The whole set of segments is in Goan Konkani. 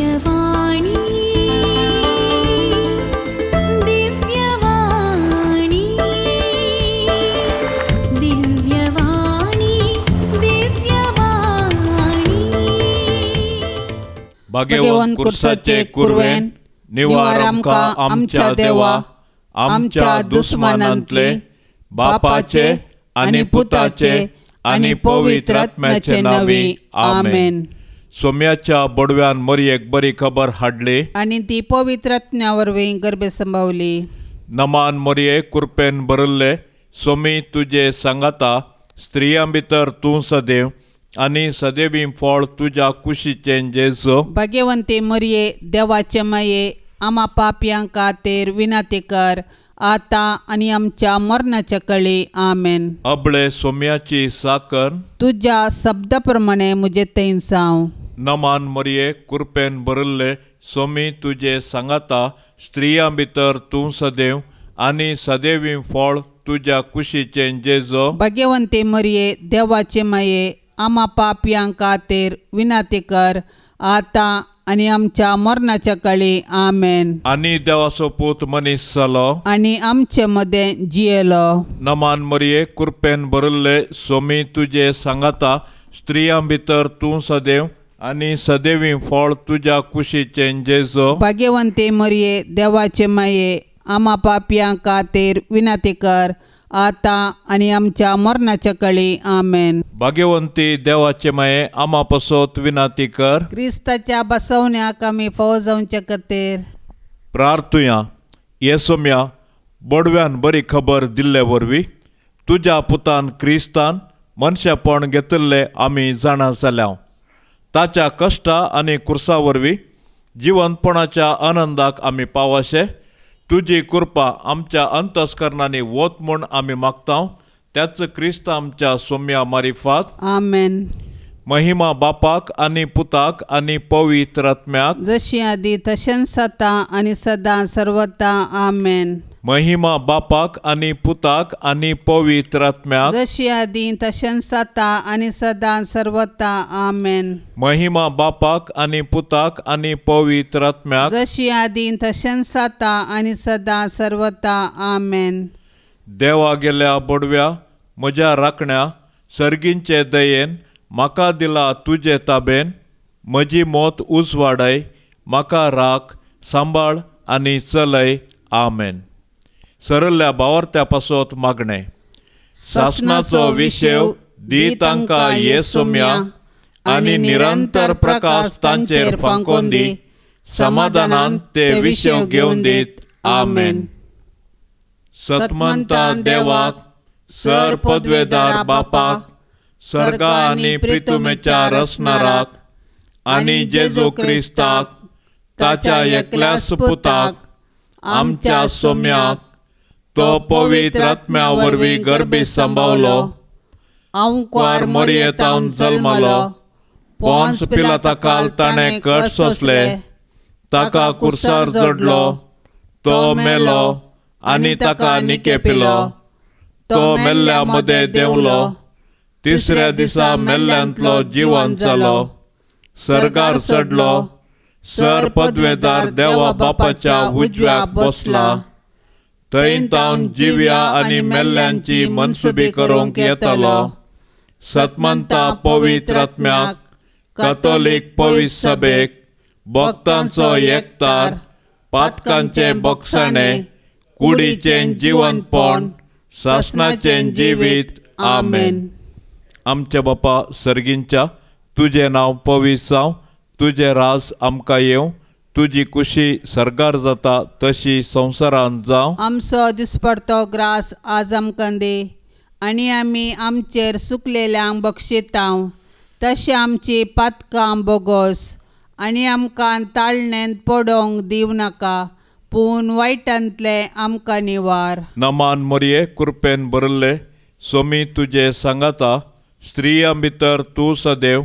दिव्यवाणी दिव्यवाणी दिव्यवाणी दिव्यवाणी. भाग्यवंत कुर्साचे कुरवेन निवार आमकां आमच्या देवा आमच्या दुस्मानांतले बापाचे आनी पुताचे आनी पवित्र आत्म्याचे नांवी आमेन. सोम्याच्या बडव्यान मरयेक बरी खबर हाडली आनी ती पवित्र आत्म्या वरवीं गर्भे संभावली. नमान मरये कुरपेन भरिल्ले सोमी तुजे सांगाता स्त्रियां भितर तूं सदैव आनी सदैवी फळ तुज्या कुशीचें जेजू. भाग्यवंती मरये देवाचे माये आमा पापयां खातीर विनंती कर आतां आनी आमच्या मरणाच्या कळी आमेन. अबळे सोम्याची साकर तुज्या शब्दा प्रमाणे म्हजे थंय जावं. नमान मरये कुरपेन भरिल्ले सोमी तुजे सांगाता स्त्रियां भितर तूं सदैव आनी सदैवी फळ तुज्या कुशीचें जेजू. भाग्यवंती मरये देवाचे माये आमा पापयां खातीर विनंती कर आतां आनी आमच्या मरणाच्या कळी आमेन. आनी देवाचो पूत मनीस जालो आनी आमचे मदें जियेलो. नमान मरये कुरपेन भरिल्ले सोमी तुजे सांगाता स्त्रियां भितर तूं सदैव आनी सदैवी फळ तुज्या कुशीचें जेजू. भाग्यवंती मरये देवाचे माये आमा पापयां खातीर विनंती कर आतां आनी आमच्या मरणाच्या कळी आमेन. भाग्यवंती देवाचे माये आमा पसत विनंती कर. क्रिस्ताच्या बसवण्याक आमी फावो जावचे खातीर प्रार्थुया. ये सोम्या बडव्यान बरी खबर दिल्ले वरवीं तुज्या पुतान क्रिस्तान मनशापण घेतिल्लें आमी जाणा जाल्या. ताच्या कश्टा आनी कुर्सा वरवीं जिवंतपणाच्या आनंदाक आमी पावाशे तुजी कृपा आमच्या अंतस्करणांनी वत म्हूण आमी मागता. त्याच क्रिस्त आमच्या सोम्या मारिफात आमेन. महिमा बापाक आनी पुताक आनी पवित्र आत्म्याक जशी आदी तशेंच आतां आनी सदां सर्वता आमेन. महिमा बापाक आनी पुताक आनी पवित्र आत्म्याक जशी आदी तशेंच आतां आनी सदां सर्वता आमेन. महिमा बापाक आनी पुताक आनी पवित्र आत्म्याक जशी आदी तशेंच आतां आनी सदां सर्वता आमेन. देवा गेल्या बडव्या म्हज्या राखण्या सर्गींचे दयेन म्हाका दिला तुजे ताबेन म्हजी मत उजवाडय म्हाका राख सांबाळ आनी चलय आमेन. सरल्या बावर्त्या पासत मागणें. सासणाचो विशेव दी तांकां ये सोम्या आनी निरंतर प्रकाश तांचेर फांकोवन दी समाधानान ते विशेव घेवन दीत आमेन. सतमंता देवाक सर पदवेदार बापाक सर्गा आनी प्रितुमेच्या रचणाराक आनी जेजू क्रिस्ताक ताच्या एकल्याच पुताक आमच्या सोम्याक तो पवित्र आत्म्या वरवीं गर्भी सांबावलो आंकवार मरयेतावन जल्मलो पोन्स पिलाता काल ताणें कट सोंसले ताका कुर्सार जडलो तो मेलो आनी ताका निकेपिलो तो मेल्ल्या मदें देंवलो तिसऱ्या दिसा मेल्ल्यांतलो जिवन जालो सर्गार चडलो सर पदवेदार देवा बापाच्या उजव्याक बसला थंय तावन जिव्या आनी मेल्ल्यांची मनसुबी करूंक येतलो. सतमंता पवित्र आत्म्याक कातोलीक पवित्र सभेक भक्तांचो एकतार पातकांचें बक्षाणें कुडीचें जिवनपण सासणाचें जिवीत आमेन. आमच्या बापा सर्गींच्या तुजें नांव पवित्र जावं तुजें राज आमकां येवं तुजी कुशी सर्गार जाता तशी संवसारांत जावं. आमचो दिसपडतो ग्रास आज आमकां दी आनी आमी आमचेर सुकलेल्यांक बक्षितांव तशें आमची पातकां बोगोस आनी आमकां ताळणेंत पडोवंक दिवं नाका पूण वायटांतलें आमकां निवार. नमान मरये कुरपेन भरिल्ले सोमी तुजे सांगाता स्त्रियां भितर तूं सदैव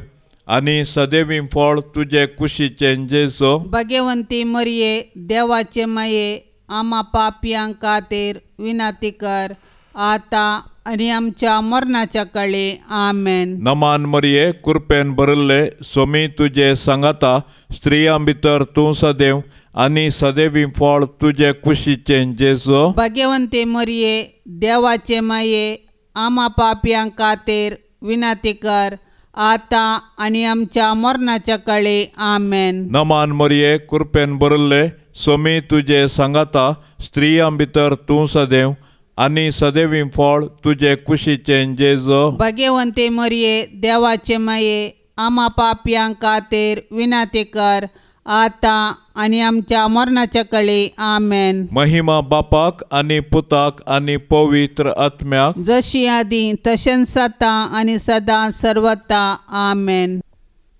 आनी सदैवी फळ तुजे कुशीचें जेजू. भाग्यवंती मरये देवाचे माये आमा पापयां खातीर विनंती कर आतां आनी आमच्या मरणाच्या काळी. आमेन. नमान मरिये, कृपेन भरिल्ले, सोमी तुजे सांगाता, स्त्रियां भितर तूं सदैव आनी सदैवी फळ तुजे कुशीचें जेजू. भाग्यवंती मरिये, देवाचे माये, आमा पापयां खातीर विनंती कर आतां आनी आमच्या मरणाच्या काळी. आमेन. नमान मरिये, कृपेन भरिल्ले, सोमी तुजे सांगाता, स्त्रियां भितर तूं सदैव आनी सदैवी फळ तुजे कुशीचें जेजू. भाग्यवंती मरिये, देवाचे माये, आमा पापयां खातीर विनंती कर आतां आनी आमच्या मरणाच्या काळी. आमेन. महिमा बापाक आनी पुताक आनी पवित्र आत्म्याक, जशी आदी तशेंच आतां आनी सदां सर्वता. आमेन.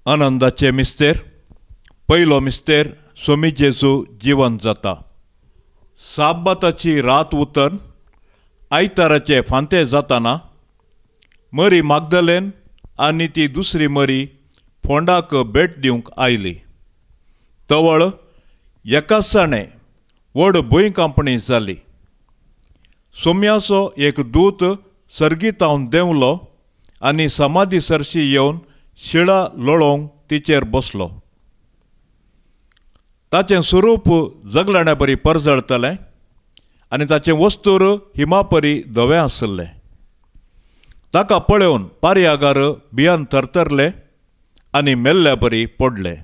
आनंदाचे मिस्तेर. पयलो मिस्तेर, सोमी जेजू जिवन जाता. साबाताची रात उतर आयताराचे फांते जाताना मरी मागदलेन आनी ती दुसरी मरी फोंडाक भेट दिवंक आयली. तवळ एकासाणे व्हड भूंयकांपणी जाली. सोम्याचो एक दूत सर्गीतावन देंवलो आनी समाधी सरशी येवन शिळा लोळोवंक तिचेर बसलो. ताचें स्वरूप जगलाण्या परी परजळतलें आनी ताचें वस्तूर हिमापरी धवें आसलें. ताका पळोवन पारयागार भियान थरथरले आनी मेल्ल्या परी पडले.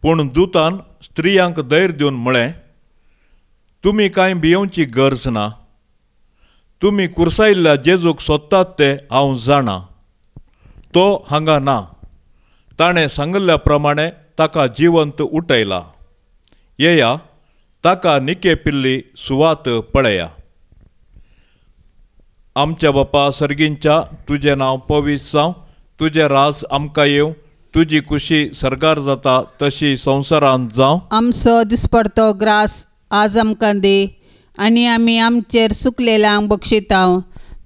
पूण दुतान स्त्रियांक धैर्य दिवन म्हळें, तुमी कांय भियोवची गरज ना. तुमी कुर्सायल्ल्या जेजूक सोदतात ते हांव जाणा. तो हांगा ना. ताणें सांगिल्ल्या प्रमाणे ताका जिवंत उठयला. येया, ताका निके पिल्ली सुवात पळया. आमच्या बापा सर्गींच्या, तुजें नांव पवित्र जावं, तुजें राज आमकां येवं, तुजी कुशी सर्गार जाता तशी संवसारांत जावं. आमचो दिसपडतो ग्रास आज आमकां दी आनी आमी आमचेर सुकलेल्यांक बक्षितांव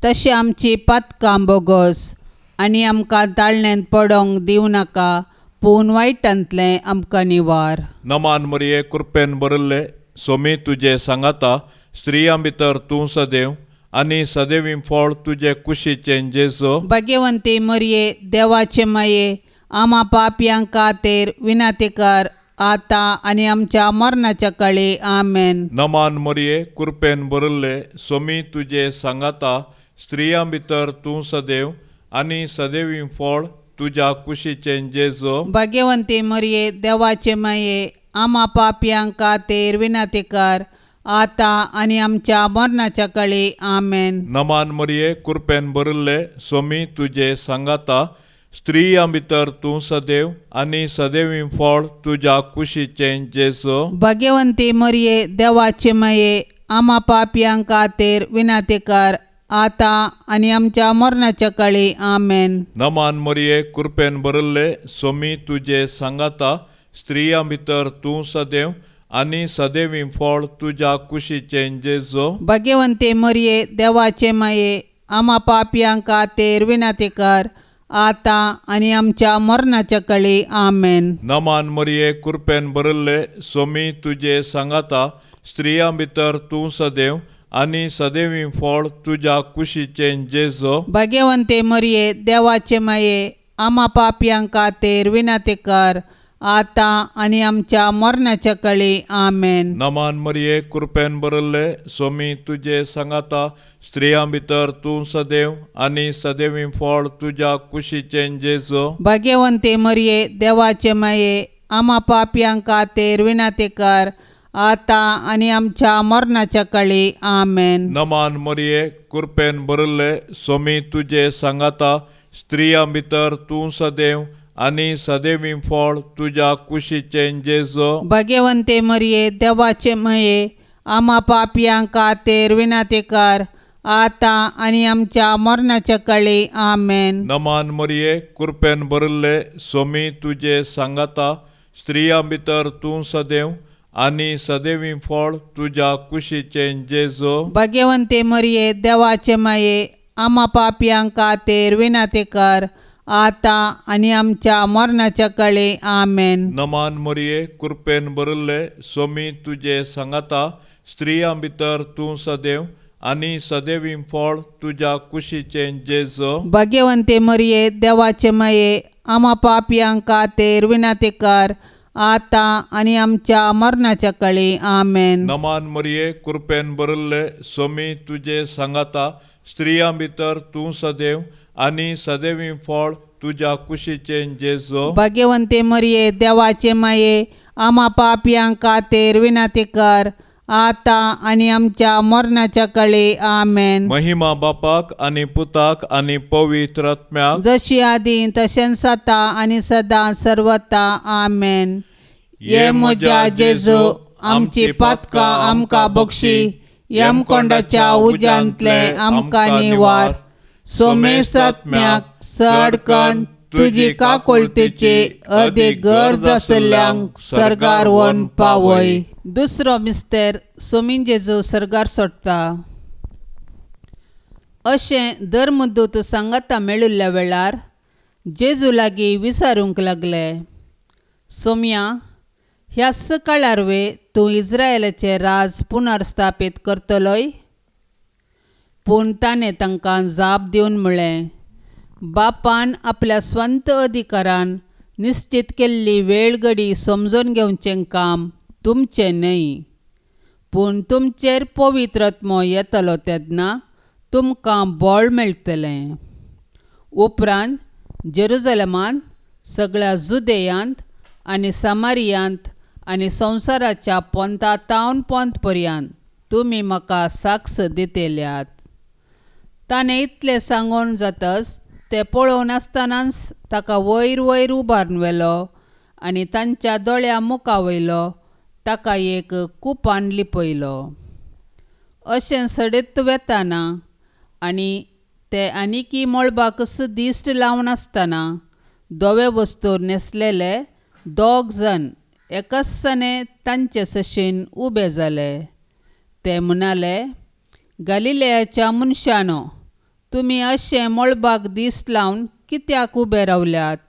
तशें आमची पातकां बोगोस आनी आमकां ताळण्यांत पडोंक दिवं नाका, पूण वायटांतलें आमकां निवार. नमान मरिये, कृपेन भरिल्ले, सोमी तुजे सांगाता, स्त्रियां भितर तूं सदैव आनी सदैवी फळ तुजे कुशीचें जेजू. भाग्यवंती मरिये, देवाचे माये, आमा पापयां खातीर विनंती कर आतां आनी आमच्या मरणाच्या काळी. आमेन. नमान मरिये, कृपेन भरिल्ले, सोमी तुजे सांगाता, स्त्रियां भितर तूं सदैव आनी सदैवी फळ तुज्या कुशीचें जेजू. भाग्यवंती मरिये, देवाचे माये, आमा पापयां खातीर विनंती कर आतां आनी आमच्या मरणाच्या काळी. आमेन. नमान मरिये, कृपेन भरिल्ले, सोमी तुजे सांगाता, स्त्रियां भितर तूं सदैव आनी सदैवी फळ तुज्या कुशीचें जेजू. भाग्यवंती मरिये, देवाचे माये, आमा पापयां खातीर विनंती कर आतां आनी आमच्या मरणाच्या काळी. आमेन. नमान मरिये, कृपेन भरिल्ले, सोमी तुजे सांगाता, स्त्रियां भितर तूं सदैव आनी सदैवी फळ तुज्या कुशीचें जेजू. भाग्यवंती मरिये, देवाचे माये, आमा पापयां खातीर विनंती कर आतां आनी आमच्या मरणाच्या काळी. आमेन. नमान मरिये, कृपेन भरिल्ले, सोमी तुजे सांगाता, स्त्रियां भितर तूं सदैव आनी सदैवी फळ तुज्या कुशीचें जेजू. भाग्यवंती मरिये, देवाचे माये, आमा पापयां खातीर विनंती कर आतां आनी आमच्या मरणाच्या काळी. आमेन. नमान मरिये, कृपेन भरिल्ले, सोमी तुजे सांगाता, स्त्रियां भितर तूं सदैव आनी सदैवी फळ तुज्या कुशीचें जेजू. भाग्यवंती मरिये, देवाचे माये, आमा पापयां खातीर विनंती कर आतां आनी आमच्या मरणाच्या काळी. आमेन. नमान मरिये, कृपेन भरिल्ले, सोमी तुजे सांगाता, स्त्रियां भितर तूं सदैव आनी सदैवी फळ तुज्या कुशीचें जेजू. भाग्यवंती मरिये, देवाचे माये, आमा पापयां खातीर विनंती कर आतां आनी आमच्या मरणाच्या काळी. आमेन. नमान मरिये, कृपेन भरिल्ले, सोमी तुजे सांगाता, स्त्रियां भितर तूं सदैव आनी सदैवी फळ तुज्या कुशीचें जेजू. भाग्यवंती मरिये, देवाचे माये, आमा पापयां खातीर विनंती कर आतां आनी आमच्या मरणाच्या काळी. आमेन. नमान मरिये, कृपेन भरिल्ले, सोमी तुजे सांगाता, स्त्रियां भितर तूं सदैव आनी सदैवी फळ तुज्या कुशीचें जेजो. भाग्यवंते मरिये, देवाचे माये, आमा पापयांक खातीर विनंती कर, आतां आनी आमच्या मरणाच्या कळी. आमेन. नमान मरिये, कृपेन भरिल्ले, सोमी तुजे सांगाता, स्त्रियां भितर तूं सदैव आनी सदैवी फळ तुज्या कुशीचें जेजो. भाग्यवंते मरिये, देवाचे माये, आमा पापयांक खातीर विनंती कर, आतां आनी आमच्या मरणाच्या कळी. आमेन. महिमा बापाक आनी पुताक आनी पवित्र आत्म्याक, जशी आदी तशेंच आतां आनी सदां सर्वता. आमेन. ये म्हज्या जेजू, आमची पातकां आमकां बक्षी, यमकोंडाच्या उज्यांतले आमकां निवार, सोमेसात्म्याक सडकन तुजी काकुळतेची अदीक गरज आसल्ल्यांक सर्गार व्हरून पावय. दुसरो मिस्तेर, सोमीन जेजू सर्गार सोडटा. अशें धर्मदूत सांगाता मेळिल्ल्या वेळार जेजू लागीं विचारूंक लागले, सोम्या, ह्याच काळार वे तूं इस्रायलाचें राज पुनर्स्थापीत करतलोय? पूण ताणें तांकां जाप दिवन म्हळें, बापान आपल्या स्वंत अधिकारान निश्चीत केल्ली वेळ घडी समजून घेवचें काम तुमचें न्हय, पूण तुमचेर पवित्र आत्मो येतलो तेन्ना तुमकां बळ मेळटलें. उपरांत जेरुजलमांत, सगळ्या जुदेयांत आनी सामारियांत आनी संवसाराच्या पोंता तावन पोंत पर्यंत तुमी म्हाका साक्ष दितल्यात. ताणें इतलें सांगून जातच ते पळोवन आसतनाच ताका वयर वयर उबारून व्हेलो आनी तांच्या दोळ्या मुखा वयलो ताका एक कुपान लिपयलो. अशें सडीत वेताना आनी ते आनिकी मळबाकच दिश्ट लावन आसतना धवे वस्तूर न्हेसलेले दोग जण एकसाने तांचे सशेन उबे जाले. ते म्हणाले, गालिलेयाच्या मनशानो, तुमी अशें मळबाक दिश्ट लावन कित्याक उबे रावल्यात?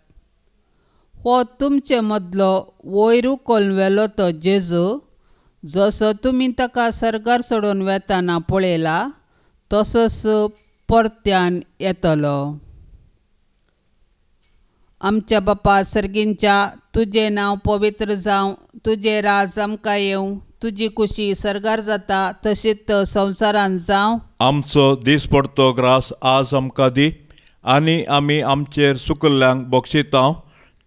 हो तुमचे मदलो वयर उखलून व्हेलो तो जेजू, जसो तुमी ताका सर्गार सोडून वेताना पळयला तसोच परत्यान येतलो. आमच्या बापा सर्गींच्या, तुजें नांव पवित्र जावं, तुजें राज आमकां येवं, तुजी कुशी सर्गार जाता तशीच संवसारांत जावं. आमचो दीस पडतो ग्रास आज आमकां दी, आनी आमी आमचेर सुकल्ल्यांक बक्षितांव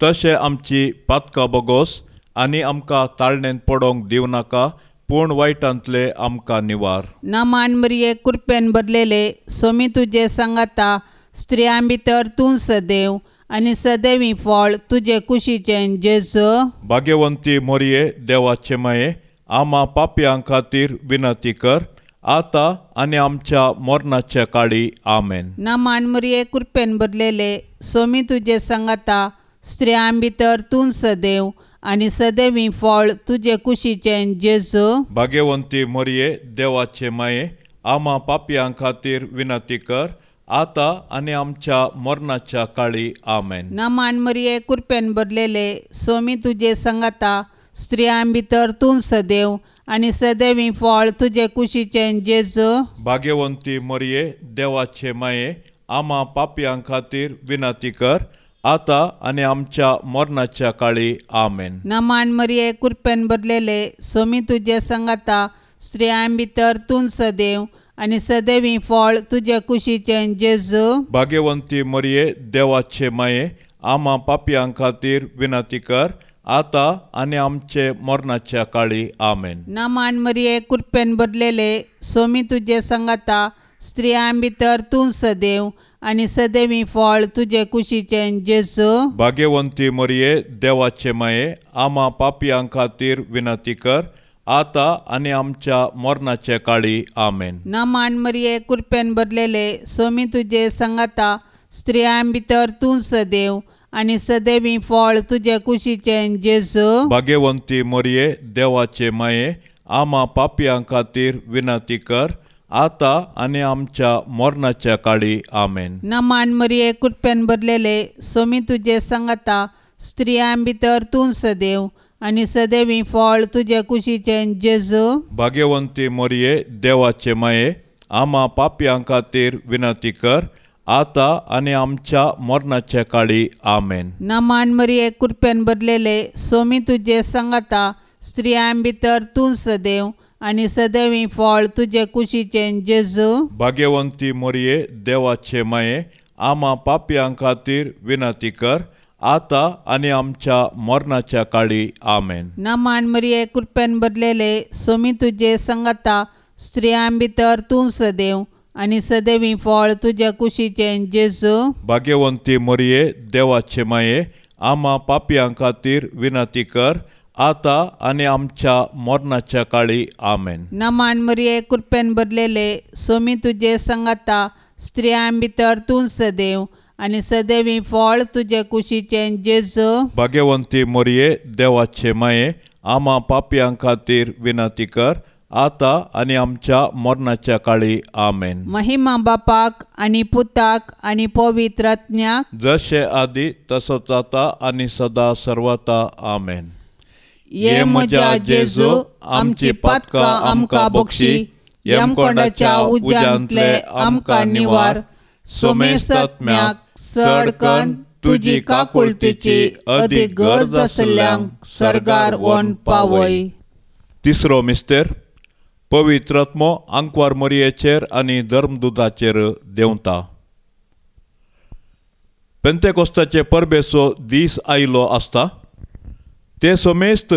तशें आमची पातकां बोगोस, आनी आमकां ताळणेंत पडोंक दिवं नाका, पूण वायटांतले आमकां निवार. नमान मरिये, कृपेन भरलेले, सोमी तुजे सांगाता, स्त्रियां भितर तूं सदैव आनी सदैवी फळ तुजे कुशीचें जेजू. भाग्यवंती मोरये, देवाचे माये, आमा पापयां खातीर विनंती कर, आतां आनी आमच्या मरणाच्या काळी. आमेन. नमान मरिये, कृपेन भरलेले, सोमी तुजे सांगाता, स्त्रियां भितर तूं सदैव आनी सदैवी फळ तुजे कुशीचें जेजू. भाग्यवंती मोरये, देवाचे माये, आमा पापयां खातीर विनंती कर, आतां आनी आमच्या मरणाच्या काळी. आमेन. नमान मरिये, कृपेन भरलेले, सोमी तुजे सांगाता, स्त्रियां भितर तूं सदैव आनी सदैवी फळ तुजे कुशीचें जेजू. भाग्यवंती मोरये, देवाचे माये, आमा पापयां खातीर विनंती कर, आतां आनी आमच्या मरणाच्या काळी. आमेन. नमान मरिये, कृपेन भरलेले, सोमी तुजे सांगाता, स्त्रियां भितर तूं सदैव आनी सदैवी फळ तुजे कुशीचें जेजू. भाग्यवंती मरिये, देवाचे माये, आमा पापयां खातीर विनंती कर, आतां आनी आमचे मरणाच्या काळी. आमेन. नमान मरिये, कृपेन भरलेले, सोमी तुजे सांगाता, स्त्रियां भितर तूं सदैव आनी सदैवी फळ तुजे कुशीचें जेजू. भाग्यवंती मरिये, देवाचे माये, आमा पापयां खातीर विनंती कर, आतां आनी आमच्या मरणाच्या काळी. आमेन. नमान मरिये, कृपेन भरलेले, सोमी तुजे सांगाता, स्त्रियां भितर तूं सदैव आनी सदैवी फळ तुजे कुशीचें जेजू. भाग्यवंती मरिये, देवाचे माये, आमा पापयां खातीर विनंती कर, आतां आनी आमच्या मरणाच्या काळी. आमेन. नमान मरिये, कृपेन भरलेले, सोमी तुजे सांगाता, स्त्रियां भितर तूं सदैव आनी सदैवी फळ तुजे कुशीचें जेजू. भाग्यवंती मरिये, देवाचे माये, आमा पापयां खातीर विनंती कर आतां आनी आमच्या मरणाच्या काळी. आमेन. नमान मरिये, कृपेन भरलेले, सोमी तुजे सांगाता, स्त्रियां भितर तूं सदैव आनी सदैवी फळ तुजे कुशीचें जेजू. भाग्यवंती मोरये, देवाचे माये, आमा पापयां खातीर विनंती कर आतां आनी आमच्या मरणाच्या काळी. आमेन. नमान मरिये, कृपेन भरलेले, सोमी तुजे सांगाता, स्त्रियां भितर तूं सदैव आनी सदैवी फळ तुजे कुशीचें जेजू. भाग्यवंती मोरये, देवाचे माये, आमा पापयां खातीर विनंती कर आतां आनी आमच्या मरणाच्या काळी. आमेन. नमान मरिये, कृपेन भरलेले, सोमी तुजे सांगाता, स्त्रियां भितर तूं सदैव आनी सदैवी फळ तुजे कुशीचें जेजू. भाग्यवंती मोरये, देवाचे माये, आमा पापयां खातीर विनंती कर आतां आनी आमच्या मरणाच्या काळी. आमेन. महिमा बापाक आनी पुताक आनी पवित्र आत्म्याक, जशे आदी तसोच आतां आनी सदा सर्वता. आमेन. ये म्हज्या जेजू, आमची पातकां आमकां बक्षी, यमकोंडाच्या उज्यांतले आमकां निवार, सोमेसत्म्याक चडकन तुजी काकुळतीची अदीक गरज आसल्ल्यांक सर्गार व्हरून पावय. तिसरो मिस्तेर, पवित्र आत्मो आंकवार मोरयेचेर आनी धर्मदुताचेर देंवता. पेंतेकोस्ताचे परबेचो दीस आयलो आसता ते समेस्त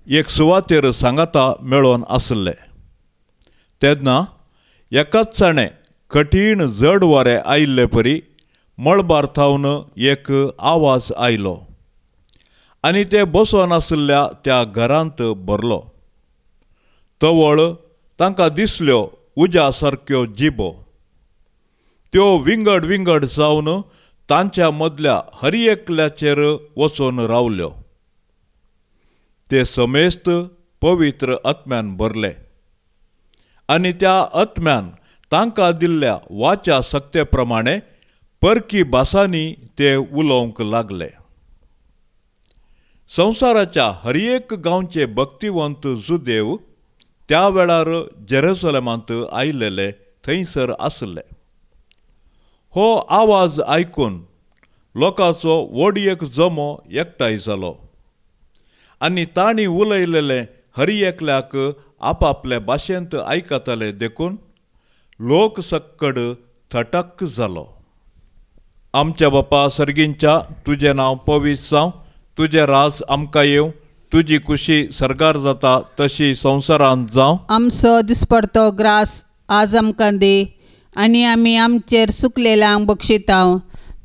एक सुवातेर सांगाता मेळोन आसले. तेन्ना एकाच जाणें कठीण जड वारें आयिल्ले परी मळबार थावन एक आवाज आयलो आनी ते बसोन आशिल्ल्या त्या घरांत भरलो. तवळ तांकां दिसल्यो उज्या सारक्यो जिबो, त्यो विंगड विंगड जावन तांच्या मदल्या हर एकल्याचेर वचून रावल्यो. ते समेस्त पवित्र आत्म्यान भरले आनी त्या आत्म्यान तांकां दिल्ल्या वाच्या सक्ते प्रमाणे परकी भासांनी ते उलोवंक लागले. संवसाराच्या हर एक गांवचे भक्तिवंत जुदेव त्या वेळार जेरुसलेमांत आयिल्ले थंयसर आसले. हो आवाज आयकून लोकांचो व्हड एक जमो एकठांय जालो आनी तांणी उलयलेले हर एकल्याक आपापले भाशेंत आयकताले, देखून लोक सक्कड थटक जालो. आमच्या बापा सर्गींच्या, तुजें नांव पवित्र जावं, तुजें राज आमकां येवं, तुजी खुशी सर्गार जाता तशी संवसारांत जावं. आमचो दिसपडतो ग्रास आज आमकां दी आनी आमी आमचेर सुकलेल्यांक बक्षितांव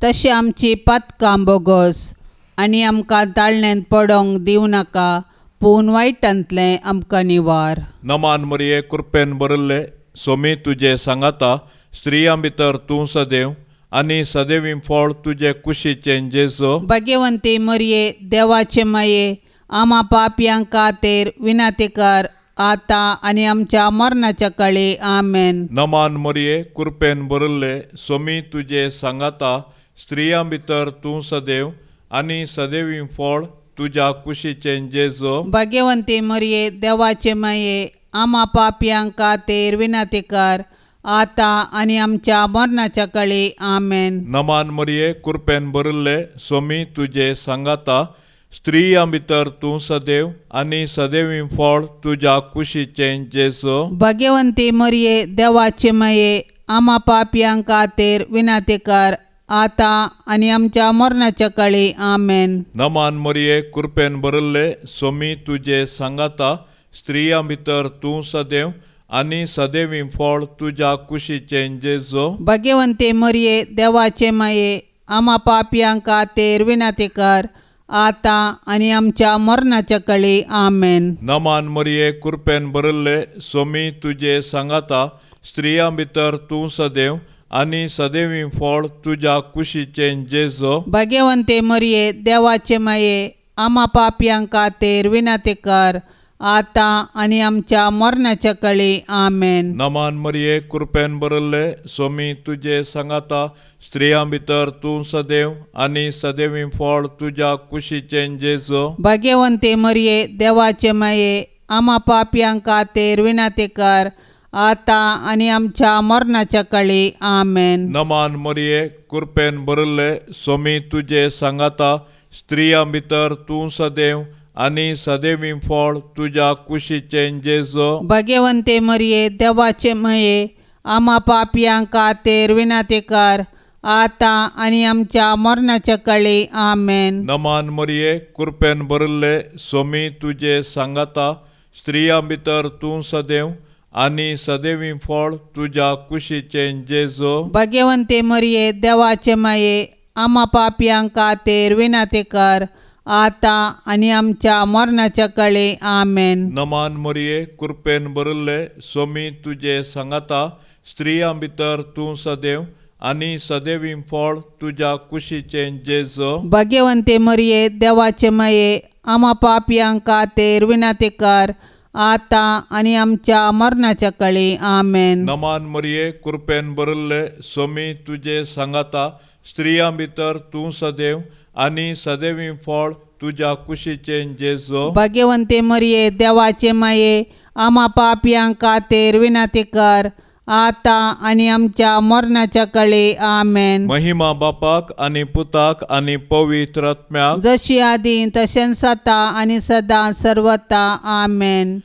तशें आमची पातकां बोगस आनी आमकां ताळण्यांत पडोंक दिवं नाका, पूण वायटांतलें आमकां निवार. नमान मरिये, कृपेन भरिल्ले, सोमी तुजे सांगाता, स्त्रियां भितर तूं सदैव आनी सदैवी फळ तुजे कुशीचें जेजू. भाग्यवंती मरिये, देवाचे माये, आमा पापयां खातीर विनंती कर आतां आनी आमच्या मरणाच्या काळी. आमेन. नमान मरिये, कृपेन भरिल्ले, सोमी तुजे सांगाता, स्त्रियां भितर तूं सदैव आनी सदैवी फळ तुज्या कुशीचें जेजू. भाग्यवंती मरिये, देवाचे माये, आमा पापयां खातीर विनंती कर आतां आनी आमच्या मरणाच्या काळी. आमेन. नमान मरिये, कृपेन भरिल्ले, सोमी तुजे सांगाता, स्त्रियां भितर तूं सदैव आनी सदैवी फळ तुज्या कुशीचें जेजू. भाग्यवंती मरिये, देवाचे माये, आमा पापयां खातीर विनंती कर आतां आनी आमच्या मरणाच्या काळी. आमेन. नमान मरिये, कृपेन भरिल्ले, सोमी तुजे सांगाता, स्त्रियां भितर तूं सदैव आनी सदैवी फळ तुज्या कुशीचें जेजू. भाग्यवंती मरिये, देवाचे माये, आमा पापयां खातीर विनंती कर आतां आनी आमच्या मरणाच्या काळी. आमेन. नमान मरिये, कृपेन भरिल्ले, सोमी तुजे सांगाता, स्त्रियां भितर तूं सदैव आनी सदैवी फळ तुज्या कुशीचें जेजू. भाग्यवंती मरिये, देवाचे माये, आमा पापयां खातीर विनंती कर आतां आनी आमच्या मरणाच्या काळी. आमेन. नमान मरिये, कृपेन भरिल्ले, सोमी तुजे सांगाता, स्त्रियां भितर तूं सदैव आनी सदैवी फळ तुज्या कुशीचें जेजू. भाग्यवंती मरिये, देवाचे माये, आमा पापयां खातीर विनंती कर आतां आनी आमच्या मरणाच्या काळी. आमेन. नमान मरिये, कृपेन भरिल्ले, सोमी तुजे सांगाता, स्त्रियां भितर तूं सदैव आनी सदैवी फळ तुज्या कुशीचें जेजो. भगवंते मरिये, देवाचे मये, आमा पापयांक खातीर विनंती कर, आतां आनी आमच्या मरणाच्या काळी. आमेन. नमान मरिये, कृपेन भरिल्ले, सोमी तुजे सांगाता, स्त्रियां भितर तूं सदैव आनी सदैवी फळ तुज्या कुशीचें जेजो. भगवंते मरिये, देवाचे माये, आमा पापयांक खातीर विनंती कर, आतां आनी आमच्या मरणाच्या काळी. आमेन. नमान मरिये, कृपेन भरिल्ले, सोमी तुजे सांगाता, स्त्रियां भितर तूं सदैव आनी सदैवी फळ तुज्या कुशीचें जेजो. भगवंते मरिये, देवाचे माये, आमा पापयांक खातीर विनंती कर, आतां आनी आमच्या मरणाच्या काळी. आमेन. नमान मरिये, कृपेन भरिल्ले, सोमी तुजे सांगाता, स्त्रियां भितर तूं सदैव आनी सदैवी फळ तुज्या कुशीचें जेजो. भगवंते मरिये, देवाचे माये, आमा पापयांक खातीर विनंती कर, आतां आनी आमच्या मरणाच्या काळी. आमेन. महिमा बापाक आनी पुताक आनी पवित्र आत्म्याक, जशी आदी तशेंच आतां आनी सदां सर्वता. आमेन.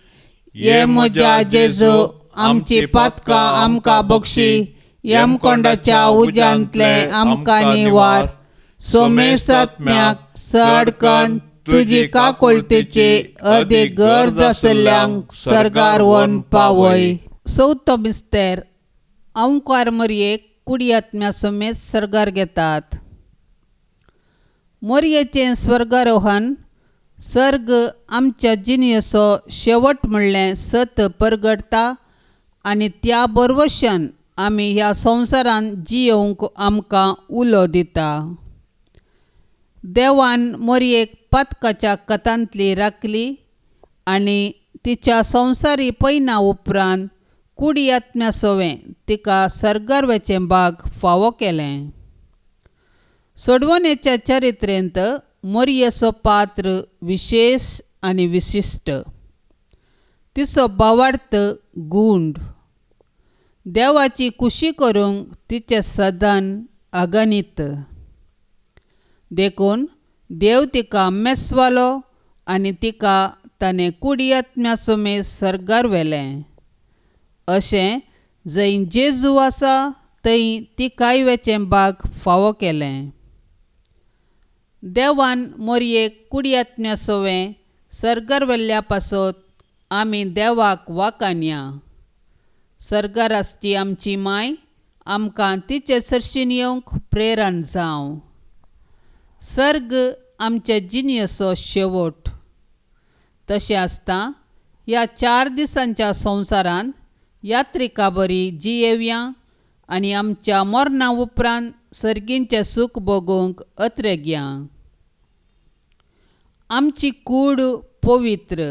ये म्हज्या जेजू, आमची पातकां आमकां बक्षी, यमकोंडाच्या उज्यांतले आमकां निवार, सोमेसात्म्याक सडकन तुजी काकुळतेची अदीक गरज आसल्ल्यांक सर्गार व्हरून पावय. चवथो मिस्तेर. अंकार मोरयेक कुडी आत्म्या समेत सर्गार घेतात. मोरयेचें स्वर्गारोहण सर्ग आमच्या जिणेचो शेवट म्हणलें सत परगटता आनी त्या बरवशान आमी ह्या संवसारांत जियोवंक आमकां उलो दिता. देवान मोरयेक पातकाच्या कथांतली राखली आनी तिच्या संवसारी पयना उपरांत कुडी आत्म्या सोवें तिका सर्गार वचें भाग फावो केलें. सोडवणेच्या चरित्रेंत मोरयेचो पात्र विशेश आनी विशिश्ट. तिचो भावार्थ गूंड. देवाची खुशी करूंक तिचें सदन अगणीत. देखून देव तिका मेसवालो आनी तिका ताणें कुडी आत्म्या समेत सर्गार व्हेलें. अशें जंय जेजू आसा थंय तिकाय वचें भाग फावो केलें. देवान मोरयेक कुडी आत्म्या सोवें सर्गार व्हेल्ल्या पासत आमी देवाक वाकानया. सर्गार आसची आमची माय आमकां तिचे सरशीन येवंक प्रेरण जावं. सर्ग आमच्या जिणेचो शेवट. तशें आसता ह्या 4 दिसांच्या संवसारांत यात्रिका बरी जियेवया आनी आमच्या मरणा उपरांत सर्गींचें सूख भोगूंक अत्रेगया. आमची कूड पवित्र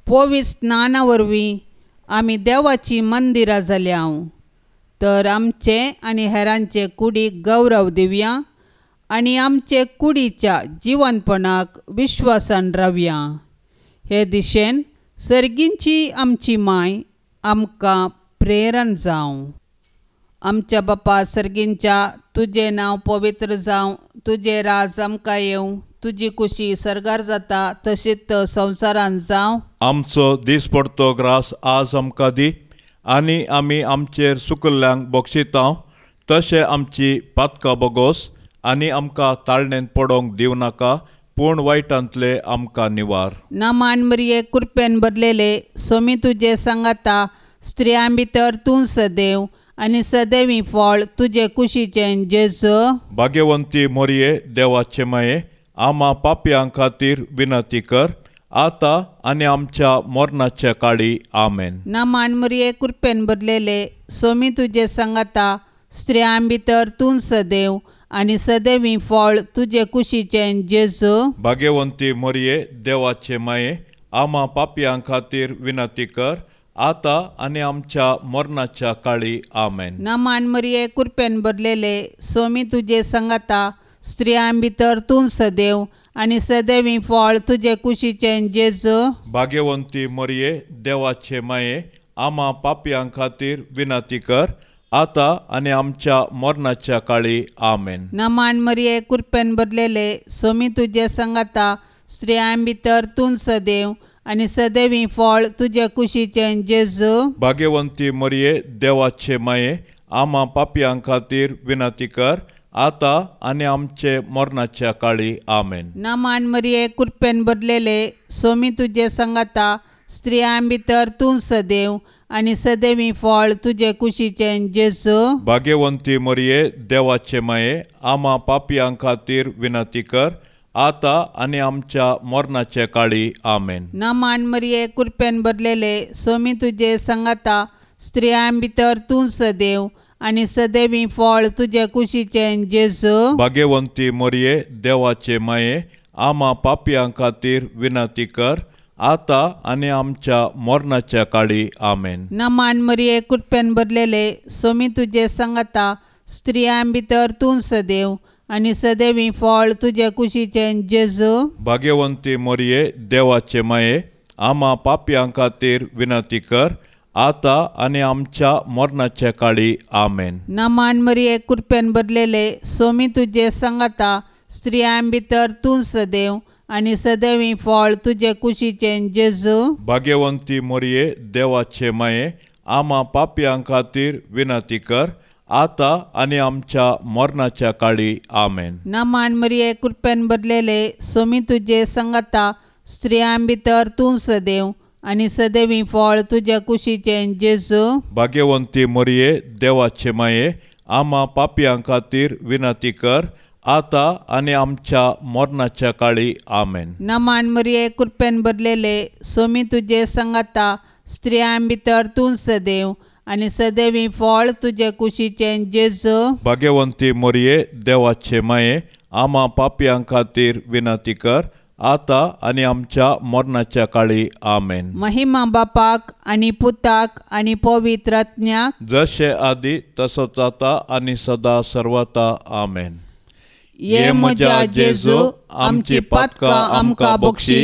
पवित्र स्नाना वरवीं आमी देवाची मंदिरां जाल्या तर आमचे आनी हेरांचे कुडीक गौरव दिवया आनी आमचे कुडीच्या जिवनपणाक विश्वासान रावया. हे दिशेन सर्गींची आमची माय आमकां प्रेरण जावं. आमच्या बापा सर्गींच्या, तुजें नांव पवित्र जावं, तुजें राज आमकां येवं, तुजी खुशी सर्गार जाता तशीच संवसारांत जावं. आमचो दीस पडतो ग्रास आज आमकां दी आनी आमी आमचेर सुकल्ल्यांक बक्षिता तशें आमची पातकां बोगोस आनी आमकां ताळणेंत पडोवंक दिवं नाका, पूण वायटांतले आमकां निवार. नमान मरिये, कृपेन भरलेले, सोमी तुजे सांगाता, स्त्रियां भितर तूं सदैव आनी सदैवी फळ तुजे कुशीचें जेजू. भाग्यवंती मोरये, देवाचे माये, आमा पापयां खातीर विनंती कर, आतां आनी आमच्या मरणाच्या काळी. आमेन. नमान मरिये, कृपेन भरलेले, सोमी तुजे सांगाता, स्त्रियां भितर तूं सदैव आनी सदैवी फळ तुजे कुशीचें जेजू. भाग्यवंती मोरये, देवाचे माये, आमा पापयां खातीर विनंती कर, आतां आनी आमच्या मरणाच्या काळी. आमेन. नमान मरिये, कृपेन भरलेले, सोमी तुजे सांगाता, स्त्रियां भितर तूं सदैव आनी सदैवी फळ तुजे कुशीचें जेजू. भाग्यवंती मोरये, देवाचे माये, आमा पापयां खातीर विनंती कर आतां आनी आमच्या मरणाच्या काळी. आमेन. नमान मरिये कृपेन भरलेले सोमी तुजे संगाता, स्त्रियां भितर तूं सदैव आनी सदैवी फळ तुजे कुशीचें जेजू. भाग्यवंती मरिये देवाचे माये, आमा पापयां खातीर विनंती कर आतां आनी आमचे मरणाच्या काळी. आमेन. नमान मरिये कृपेन भरलेले सोमी तुजे संगाता, स्त्रियां भितर तूं सदैव आनी सदैवी फळ तुजे कुशीचें जेजू. भाग्यवंती मरिये देवाचे माये, आमा पापयां खातीर विनंती कर आतां आनी आमच्या मरणाच्या काळी. आमेन. नमान मरिये कृपेन भरलेले सोमी तुजे संगाता, स्त्रियां भितर तूं सदैव आनी सदैवी फळ तुजे कुशीचें जेजू. भाग्यवंती मरिये देवाचे माये, आमा पापयां खातीर विनंती कर आतां आनी आमच्या मरणाच्या काळी. आमेन. नमान मरिये कृपेन भरलेले सोमी तुजे संगाता, स्त्रियां भितर तूं सदैव आनी सदैवी फळ तुजे कुशीचें जेजू. भाग्यवंती मरिये देवाचे माये, आमा पापयां खातीर विनंती कर आतां आनी आमच्या मरणाच्या काळी. आमेन. नमान मरिये कृपेन भरलेले सोमी तुजे संगाता, स्त्रियां भितर तूं सदैव आनी सदैवी फळ तुजे कुशीचें जेजू. भाग्यवंती मरिये देवाचे माये, आमा पापयां खातीर विनंती कर आतां आनी आमच्या मरणाच्या काळी. आमेन. नमान मरिये कृपेन भरलेले सोमी तुजे संगाता, स्त्रियां भितर तूं सदैव आनी सदैवी फळ तुजे कुशीचें जेजू. भाग्यवंती मरिये देवाचे माये, आमा पापयां खातीर विनंती कर आतां आनी आमच्या मरणाच्या काळी. आमेन. नमान मरिये कृपेन भरलेले सोमी तुजे संगाता, स्त्रियां भितर तूं सदैव आनी सदैवी फळ तुजे कुशीचें जेजू. भाग्यवंती मरिये देवाचे माये, आमा पापयां खातीर विनंती कर आतां आनी आमच्या मरणाच्या काळी. आमेन. महिमा बापाक आनी पुताक आनी पवित्र आत्म्याक, जशे आदी तसोच आतां आनी सदा सर्वता. आमेन. ये म्हज्या जेजू, आमची पातकां आमकां बक्षी,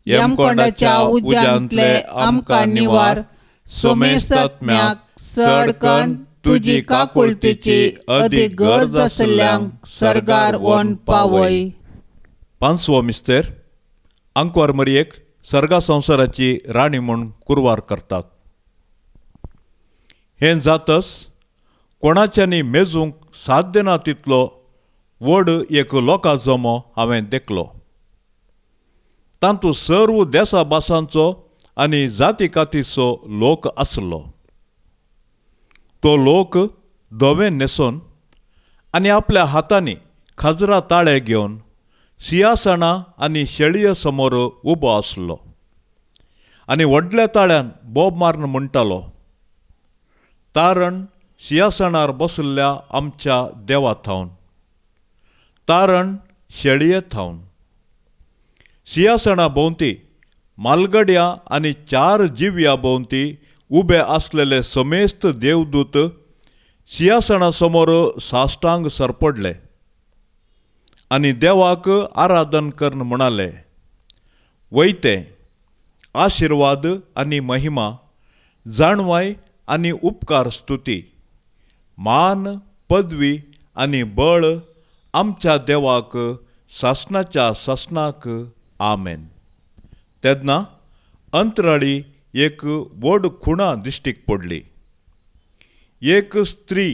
यमकोंडाच्या उज्यांतले आमकां निवार, सोमेसत्म्याक चडकन तुजी काकुळतीची अदीक गरज आसल्ल्यांक सर्गार व्हरून पावय. पांचवो मिस्तेर. आंकवार मरियेक सर्गा संवसाराची राणी म्हूण कुरवार करतात. हें जातच कोणाच्यांनी मेजूंक साध्य ना तितलो व्हड एक लोकां जमो हांवें देखलो. तातूंत सर्व देसा भासांचो आनी जाती कातीचो लोक आसलो. तो लोक धवें न्हेसून आनी आपल्या हातांनी खाजरा ताळे घेवन सिंहासनां आनी शेळये समोर उबो आसलो आनी व्हडल्या ताळ्यान बोब मारून म्हणटालो, तारण सिंहासनार बसल्या आमच्या देवा थावन, तारण शेळये थावन. सिंहासना भोंवती मालगड्या आनी चार जिव्या भोंवती उबे आसलेले समेस्त देवदूत सिंहासना समोर साश्टांग सरपडले आनी देवाक आराधन करून म्हणाले, वयते आशिर्वाद आनी महिमा, जाणवाय आनी उपकार स्तुती, मान पदवी आनी बळ आमच्या देवाक सासणाच्या सासणाक. आमेन. तेन्ना अंतराळी एक व्हड खुणा दिश्टीक पडली. एक स्त्री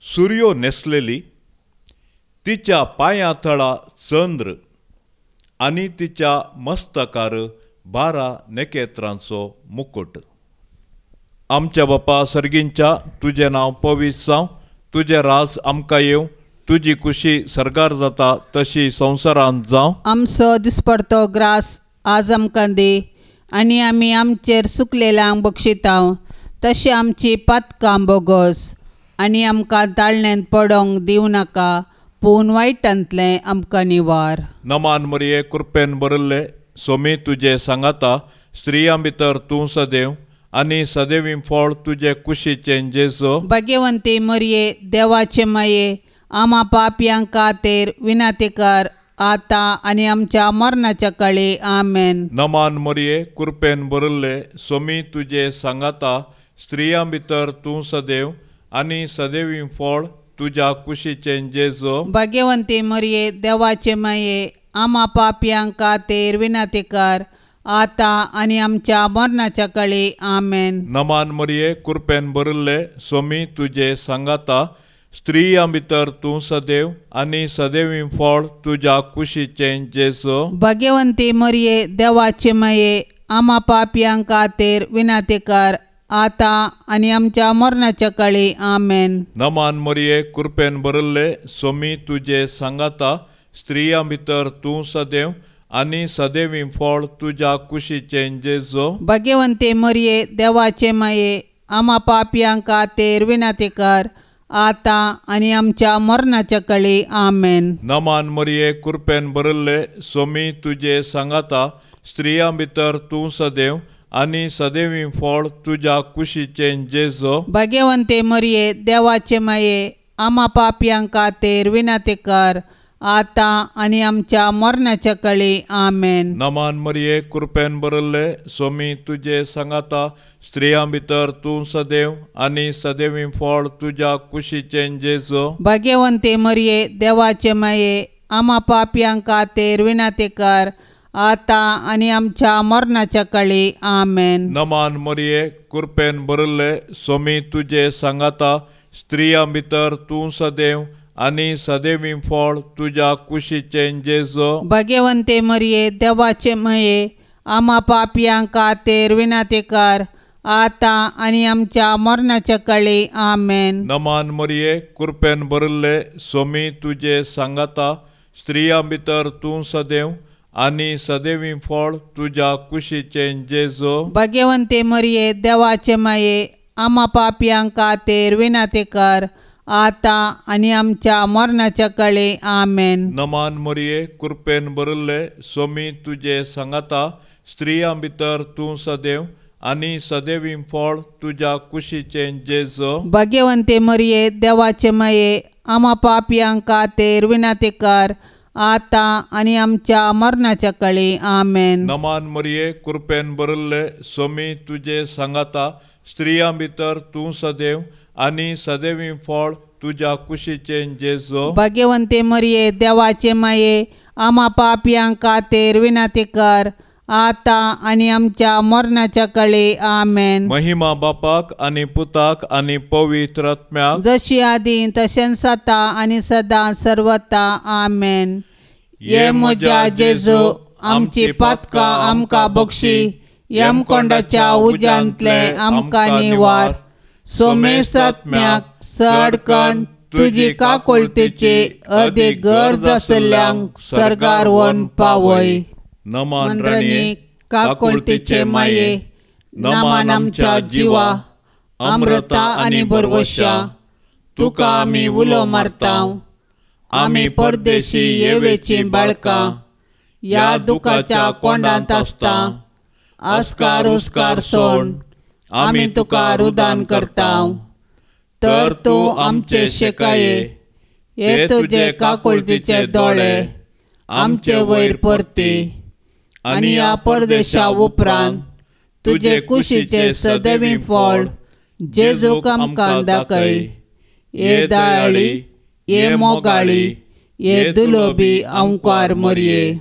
सुर्यो न्हेसलेली, तिच्या पांयां तळा चंद्र आनी तिच्या मस्तकार 12 नखेत्रांचो मुकुट. आमच्या बापा सर्गींच्या, तुजें नांव पवित्र जावं, तुजें राज आमकां येवं, तुजी खुशी सर्गार जाता तशी संवसारांत जावं. आमचो दिसपडतो ग्रास आज आमकां दी आनी आमी आमचेर सुकलेल्यांक बक्षितांव तशें आमची पातकां बोगस आनी आमकां ताळण्यांत पडोंक दिवं नाका, पूण वायटांतलें आमकां निवार. नमान मरिये कृपेन भरिल्ले सोमी तुजे सांगाता, स्त्रियां भितर तूं सदैव आनी सदैवी फळ तुजे कुशीचें जेजू. भाग्यवंती मरिये देवाचे माये, आमा पापयां खातीर विनंती कर आतां आनी आमच्या मरणाच्या काळी. आमेन. नमान मरिये कृपेन भरिल्ले सोमी तुजे सांगाता, स्त्रियां भितर तूं सदैव आनी सदैवी फळ तुज्या कुशीचें जेजो। भाग्यवंती मरिये देवाचे माये आमा पापयांक खातीर विनंती कर आतां आनी आमच्या मरणाच्या काळी। आमेन। नमान मरिये कृपेन भरिल्ले स्वामी तुजे सांगाता स्त्रियां भितर तूं सदैव आनी सदैवी फळ तुज्या कुशीचें जेजो। भाग्यवंती मरिये देवाचे माये आमा पापयांक खातीर विनंती कर आतां आनी आमच्या मरणाच्या काळी। आमेन। नमान मरिये कृपेन भरिल्ले स्वामी तुजे सांगाता स्त्रियां भितर तूं सदैव आनी सदैवी फळ तुज्या कुशीचें जेजो। भाग्यवंती मरिये देवाचे माये आमा पापयांक खातीर विनंती कर आतां आनी आमच्या मरणाच्या काळी। आमेन। नमान मरिये कृपेन भरिल्ले स्वामी तुजे सांगाता स्त्रियां भितर तूं सदैव आनी सदैवी फळ तुज्या कुशीचें जेजो। भाग्यवंती मरिये देवाचे माये आमा पापयांक खातीर विनंती कर आतां आनी आमच्या मरणाच्या काळी। आमेन। नमान मरिये कृपेन भरिल्ले स्वामी तुजे सांगाता स्त्रियां भितर तूं सदैव आनी सदैवी फळ तुज्या कुशीचें जेजो। भाग्यवंती मरिये देवाचे माये आमा पापयांक खातीर विनंती कर आतां आनी आमच्या मरणाच्या काळी। आमेन। नमान मरिये कृपेन भरिल्ले स्वामी तुजे सांगाता स्त्रियां भितर तूं सदैव आनी सदैवी फळ तुज्या कुशीचें जेजो। भाग्यवंती मरिये देवाचे माये आमा पापयांक खातीर विनंती कर आतां आनी आमच्या मरणाच्या काळी। आमेन। नमान मरिये कृपेन भरिल्ले स्वामी तुजे सांगाता स्त्रियां भितर तूं सदैव आनी सदैवी फळ तुज्या कुशीचें जेजो। भाग्यवंती मरिये देवाचे माये आमा पापयांक खातीर विनंती कर आतां आनी आमच्या मरणाच्या काळी। आमेन। नमान मरिये कृपेन भरिल्ले स्वामी तुजे सांगाता स्त्रियां भितर तूं सदैव आनी सदैवी फळ तुज्या कुशीचें जेजो। भाग्यवंती मरिये देवाचे माये आमा पापयांक खातीर विनंती कर आतां आनी आमच्या मरणाच्या काळी। आमेन। नमान मरिये कृपेन भरिल्ले स्वामी तुजे सांगाता स्त्रियां भितर तूं सदैव आनी सदैवी फळ तुज्या कुशीचें जेजो। भाग्यवंती मरिये देवाचे माये आमा पापयांक खातीर विनंती कर आतां आनी आमच्या मरणाच्या काळी। आमेन। महिमा बापाक आनी पुताक आनी पवित्र आत्म्याक, जशी आदी तशेंच आतां आनी सदां सर्वता। आमेन। ये म्हज्या जेजू आमची पातकां आमकां बक्षी, यमकोंडाच्या उज्यांतले आमकां निवार, सोमेसात्म्याक सडकन तुजी काकुळतेची अदीक गरज आसल्ल्यांक सर्गार व्हरून पावय। नमान राणी काकुळतेचे माये, नमान आमच्या जिवा अमृता आनी भरवशा, तुका आमी उलो मारता। आमी परदेशी येवेची बाळकां ह्या दुखाच्या कोंडांत आसता, आस्कार उस्कार सोड आमी तुका रुदान करता। तर तूं आमचे शेकाये, हे तुजे काकुळतीचे दोळे आमचे वयर परती आनी ह्या परदेशा उपरांत तुजे कुशीचे सदैवी फळ जेजूक आमकां दाखय। हे दयाळी, हे मोगाळी, हे दुलोबी आंकार मरये।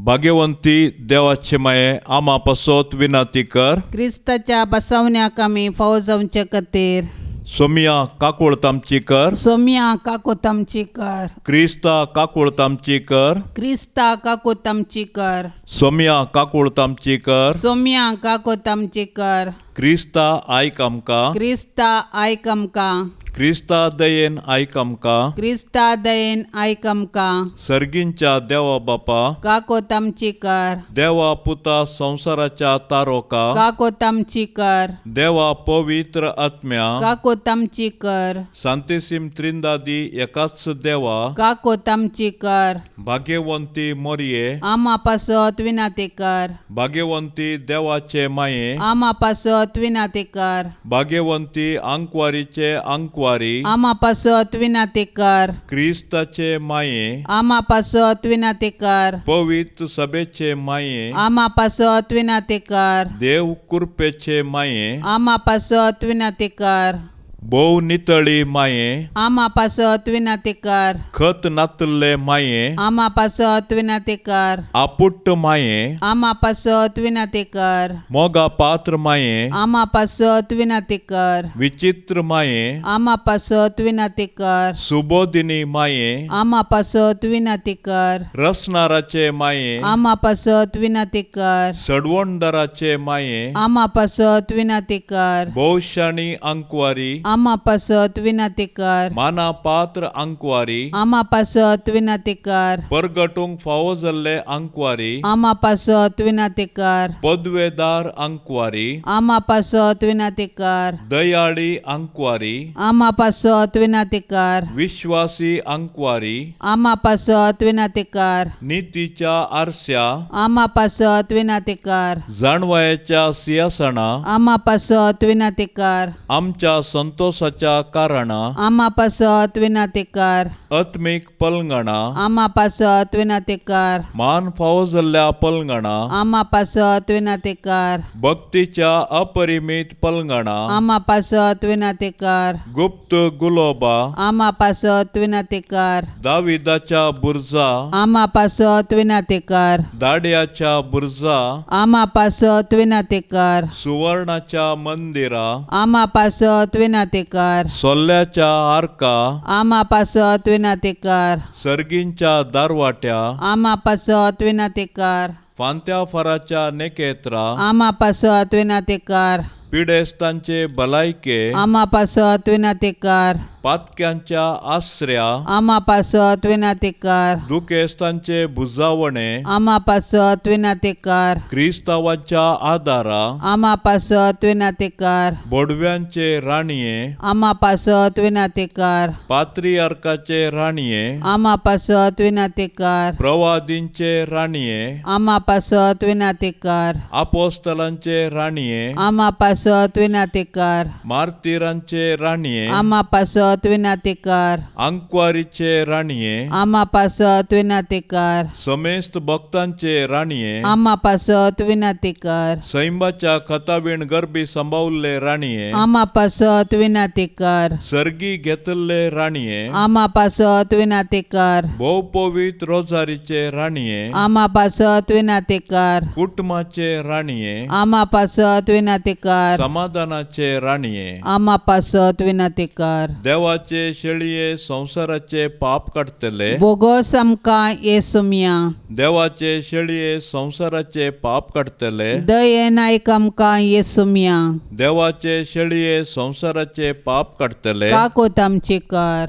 भाग्यवंती देवाचे माये आमा पासत विनंती कर। क्रिस्ताच्या बसवण्याक आमी फावो जावचे खातीर सोमिया काकुळत आमची कर। सोमिया काकुळत आमची कर। क्रिस्ता काकुळत आमची कर। क्रिस्ता काकुळत आमची कर। सोमिया काकुळत आमची कर। सोमिया काकुळत आमची कर। क्रिस्ता आयक आमकां। क्रिस्ता आयक आमकां। क्रिस्ता दयेन आयक आमकां। क्रिस्ता दयेन आयक आमकां। सर्गींच्या देवा बापा काकुळत आमची कर। देवा पुता संवसाराच्या तारोका काकुळत आमची कर। देवा पवित्र आत्म्या काकुळत आमची कर। सांतेसीम त्रिंदादी एकाच देवा काकुळत आमची कर। भाग्यवंती मोरये आमा पासत विनंती कर। भाग्यवंती देवाचे माये आमा पासत विनंती कर। भाग्यवंती आंकवारीचे आंकवार आंकवारी आमा पासत विनाती कर। क्रिस्ताचे माये आमा पासत विनाती कर। पवित्र सभेचे माये आमा पासत विनाती कर। देव कृपेचे माये आमा पासत विनाती कर। भोव नितळी माये आमा पासत विनाती कर। खत नातल्ले माये आमा पासत विनाती कर। आपुट्ट माये आमा पासत विनाती कर। मोगा पात्र माये आमा पासत विनाती कर। विचित्र माये आमा पासत विनाती कर। सुबोधिनी माये आमा पासत विनाती कर। रसनाराचे माये आमा पासत विनाती कर। सडवणदाराचे माये आमा पासत विनाती कर। भोवशाणी आंकवारी आमा पासत विनाती कर। माना पात्र आंकवारी आमा पासत विनाती कर। परगटूंक फावो जाल्ले आंकवारी आमा पासत विनाती कर। पदवेदार आंकवारी आमा पासत विनाती कर। दयाळी आंकवारी आमा पासत विनाती कर। विश्वासी आंकवारी आमा पासत विनाती कर। नितीच्या आरस्या आमा पासत विनाती कर। जाणवायेच्या सिंहासना आमा पासत विनाती कर। आमच्या संतोषाच्या कारणा आमा पासत विनाती कर। आत्मीक पलंगणा आमा पासत विनाती कर। मान फावो जाल्ल्या पलंगणा आमा पासत विनाती कर। भक्तीच्या अपरिमीत पलंगणा आमा पासत विनाती कर। गुप्त गुलोबा आमा पासत विनाती कर। दाविदाच्या बुर्जा आमा पासत विनाती कर। दाड्याच्या बुर्जा आमा पासत विनाती कर। सुवर्णाच्या मंदिरा आमा पासत विनाती कर। सोल्ल्याच्या आर्का आमा पासत विनाती कर। सर्गींच्या दारवाट्या आमा पासत विनाती कर। फांत्या फराच्या नेकेत्रा आमा पासत विनाती कर। पिडेस्तांचे भलायके आमा पासत विनाती कर। पातक्यांच्या आसऱ्या आमा पासत विनाती कर। दुखेस्तांचे भुजावणे आमा पासत विनाती कर। क्रिस्तावाच्या आदारा आमा पासत विनाती कर। बोडव्यांचे राणये आमा पासत विनाती कर। पात्रियार्काचे राणये आमा पासत विनाती कर। प्रवादींचे राणये आमा पासत विनाती कर। आपोस्तलांचे राणये आमा पासत विनाती कर। मार्तीरांचे राणये आमा पासत विनाती कर। आंकवारीचे राणये आमा पासत विनाती कर। समेस्त भक्तांचे राणये आमा पासत विनाती कर। सैंबाच्या खताबीण गर्भी सांबावल्ले राणये आमा पासत विनाती कर। सर्गी घेतल्ले राणये आमा पासत विनाती कर। भोव पवित्र रोजारीचे राणये आमा पासत विनाती कर। कुटुंबाचे राणये आमा पासत विनाती कर। समाधानाचे राणये आमा पासत विनाती कर। देवाचे शेळये संवसाराचे पाप काडटले बोगोस आमकां येसुमिया। देवाचे शेळये संवसाराचे पाप काडटले दयेन आयक आमकां येसुमिया। देवाचे शेळये संवसाराचे पाप काडटले काकोत आमची कर।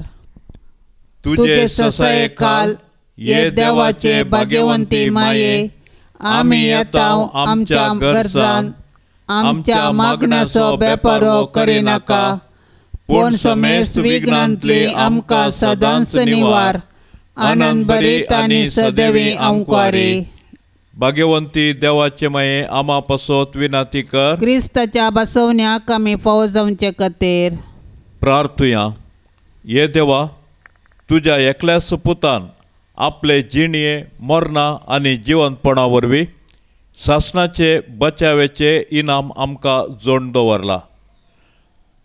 तुजे ससाये खाल ये देवाचे भाग्यवंती माये आमी येता आमच्या गरजान आमच्या मागण्याचो बेपारो करिनाका पूण समेस्त विघ्नांतली आमकां सदांच निवार। आनंद भरीत आनी सदैवी आंकवारी। भाग्यवंती देवाचे माये आमा पासत विनाती कर। क्रिस्ताच्या बसवण्याक आमी फावो जावचे खातीर प्रार्थुया। ये देवा तुज्या एकल्याच पुतान आपले जिणये मरणां आनी जिवंतपणा वरवीं सासणाचे बचावेचे इनाम आमकां जोडून दवरला।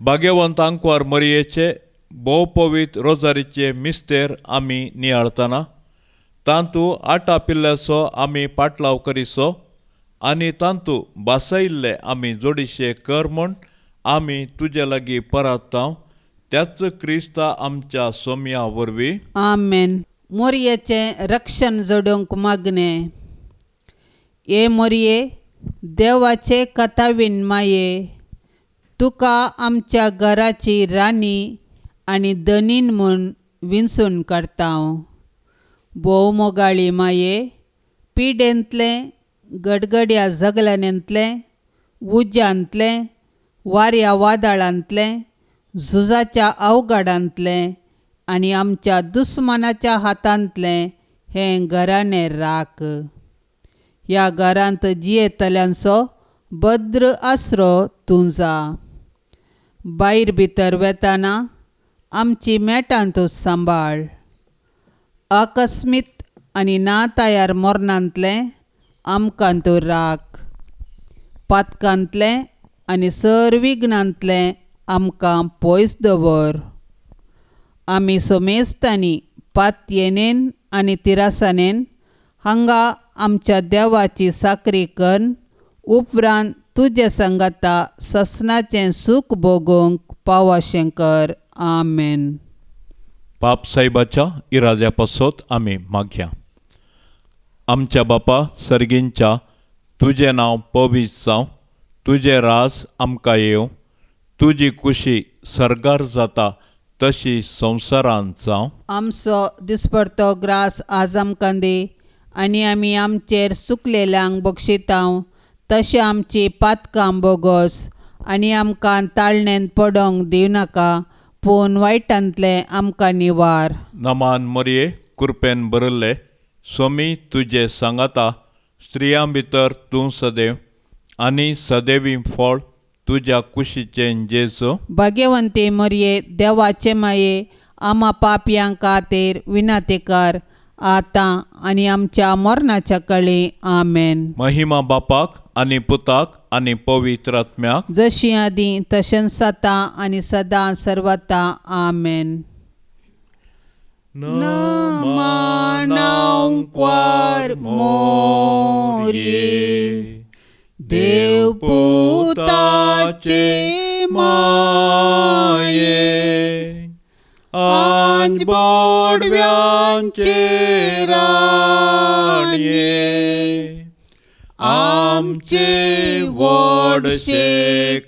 भाग्यवंत आंकवार मरियेचे भोव पवित्र रोजारीचे मिस्तेर आमी नियाळतना तांतू आटा पिल्ल्याचो आमी पाटलाव करिसो आनी तांतू बासयल्ले आमी जोडीशे कर म्हूण आमी तुजे लागीं परातांव त्याच क्रिस्ता आमच्या सोम्या वरवीं आमेन। मोरयेचें रक्षण जोडूंक मागणें। हे मोरये देवाचे कथावीन माये तुका आमच्या घराची राणी आनी धनीन म्हूण विंचून काडटा। भोव मोगाळी माये पिडेंतलें गडगड्या जगलांतलें उज्यांतलें वाऱ्या वादळांतलें झुजाच्या अवघडांतलें आनी आमच्या दुस्मानाच्या हातांतलें हें घराणें राख। ह्या घरांत जियेतल्यांचो भद्र आसरो तूं जा। भायर भितर वेताना आमची मेटां तूं सांबाळ. आकस्मीत आनी ना तयार मरणांतलें आमकां तूं राख. पातकांतलें आनी सर्विघ्नांतलें आमकां पयस दवर. आमी सोमेस्तांनी पातयेनेन आनी तिरासानेन हांगा आमच्या देवाची साकरी करून उपरांत तुजे संगाता ससनाचें सूख भोगूंक पावाशें कर. आमेन. पाप साहेबाच्या इराद्या पासत आमी मागया. आमच्या बापा सर्गींच्या, तुजें नांव पवित्र जावं, तुजें राज आमकां येवं, तुजी कुशी सर्गार जाता तशी संवसारांत जावं. आमचो दिसपडतो ग्रास आज आमकां दी आनी आमी आमचेर सुकलेल्यांक बक्षितांव तशें आमची पातकां बोगोस आनी आमकां ताळणेंत पडोंक दिवनाका, पूण वायटांतलें आमकां निवार. नमान मरये, कृपेन भरिल्ले, स्वामी तुजे सांगाता, स्त्रियां भितर तूं सदैव आनी सदैवी फळ तुज्या कुशीचें जेजू. भाग्यवंती मरये, देवाचे माये, आमा पापयां खातीर विनंती कर आतां आनी आमच्या मरणाच्या कळी. आमेन. महिमा बापाक आनी पुताक आनी पवित्र आत्म्याक, जशी आदीं तशेंच आतां आनी सदां सर्वता. आमेन. नमनांक्वार मोरये, देवपुताचे माये, आंज बोडव्यांचे राणये, आमचे व्हडशे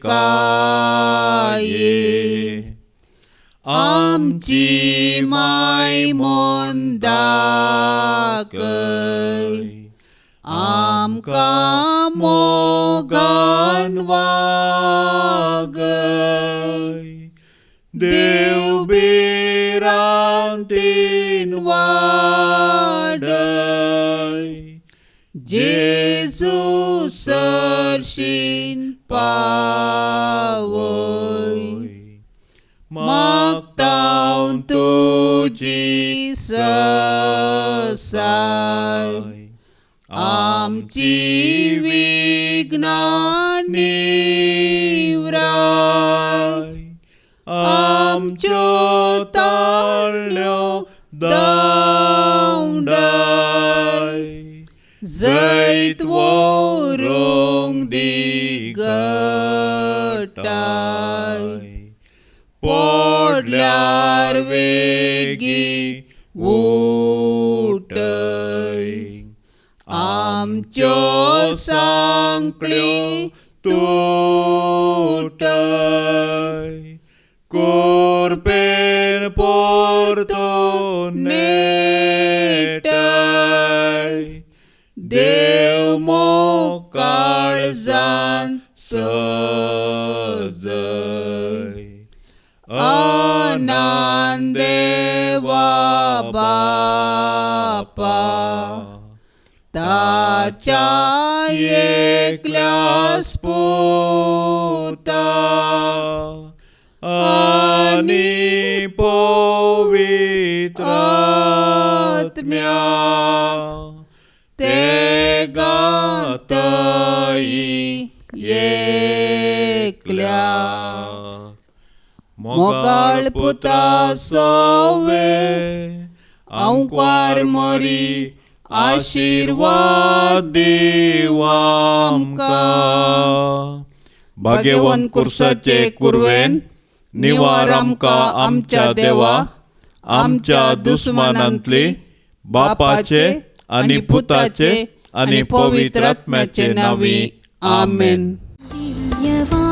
काये, आमची माय म्हूण दाखय, आमकां मोगान वागय, देव भिरांतीन वाडय, जेजू सरशीन पावय, मागतां तुजी ससाय, आमची विघ्नां निवराय, आमच्यो ताळ्यो दावंडाय, जैत व्हरूंक दी गटाय, पडल्यार वेगी उठय, आमच्यो सांकळ्यो तुटय, कुरपेन परतून नेटय, देव मोग काळजान सजय, आनंद देवा बापा, ताच्या एकल्यास पुता, आनी पवित्र आत्म्या, ते गातई एकल्या, मोगाळ पुता सोवे, आंकवार मरी, आशिर्वाद दीव आमकां. भाग्यवंत कुर्साचे कुरवेन निवार आमकां आमच्या देवा, आमच्या दुस्मानांतली, बापाचे आनी पुताचे आनी पवित्र आत्म्याचे नांवी. आमेन. दिव्यवाणी.